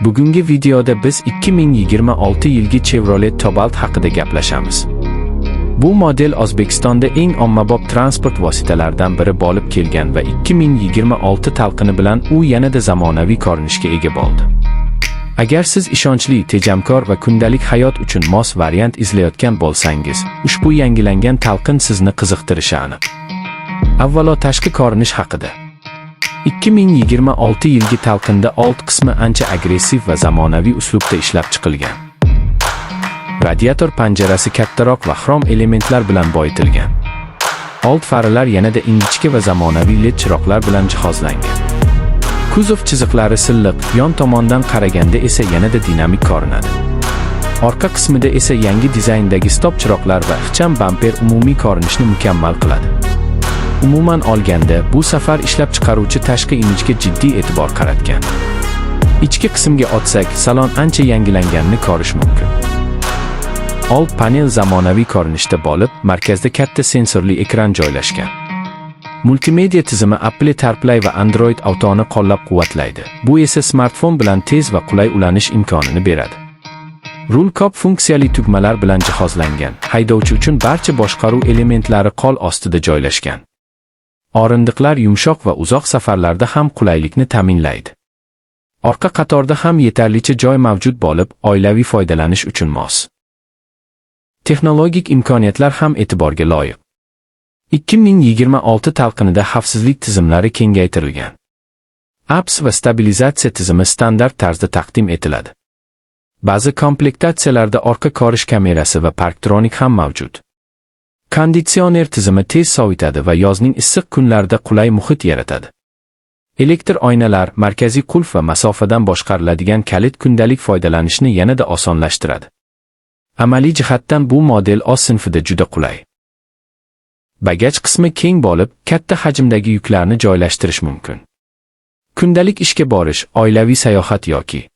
Bugungi videoda biz 2026 yilgi Chevrolet Cobalt haqida gaplashamiz. Bu model O'zbekistonda eng ommabop transport vositalaridan biri bo'lib kelgan va 2026 talqini bilan u yanada zamonaviy ko'rinishga ega bo'ldi. Agar siz ishonchli, tejamkor va kundalik hayot uchun mos variant izlayotgan bo'lsangiz, ushbu yangilangan talqin sizni qiziqtirishi aniq. Avvalo tashqi ko'rinish haqida. 2026 yilgi talqinda old qismi ancha agressiv va zamonaviy uslubda ishlab chiqilgan. Radiator panjarasi kattaroq va xrom elementlar bilan boyitilgan. Old faralar yanada ingichka va zamonaviy LED chiroqlar bilan jihozlangan. Kuzov chiziqlari silliq, yon tomondan qaraganda esa yanada dinamik ko'rinadi. Orqa qismida esa yangi dizayndagi stop chiroqlar va ixcham bamper umumiy ko'rinishni mukammal qiladi. Umuman olganda, bu safar ishlab chiqaruvchi tashqi imijga jiddiy e'tibor qaratgan. Ichki qismga o'tsak, salon ancha yangilanganini ko'rish mumkin. Old panel zamonaviy ko'rinishda bo'lib, markazda katta sensorli ekran joylashgan. Multimedia tizimi Apple CarPlay va Android Autoni qo'llab-quvvatlaydi. Bu esa smartfon bilan tez va qulay ulanish imkonini beradi. Rul ko'p funksiyali tugmalar bilan jihozlangan. Haydovchi uchun barcha boshqaruv elementlari qo'l ostida joylashgan. O'rindiqlar yumshoq va uzoq safarlarda ham qulaylikni ta'minlaydi. Orqa qatorda ham yetarlicha joy mavjud bo'lib, oilaviy foydalanish uchun mos. Texnologik imkoniyatlar ham e'tiborga loyiq. 2026 talqinida xavfsizlik tizimlari kengaytirilgan. ABS va stabilizatsiya tizimi standart tarzda taqdim etiladi. Ba'zi komplektatsiyalarda orqa ko'rish kamerasi va parktronik ham mavjud. Konditsioner tizimi tez sovitadi va yozning issiq kunlarida qulay muhit yaratadi. Elektr oynalar, markaziy qulf va masofadan boshqariladigan kalit kundalik foydalanishni yanada osonlashtiradi. Amaliy jihatdan bu model o'z sinfida juda qulay. Bagaj qismi keng bo'lib, katta hajmdagi yuklarni joylashtirish mumkin. Kundalik ishga borish, oilaviy sayohat yoki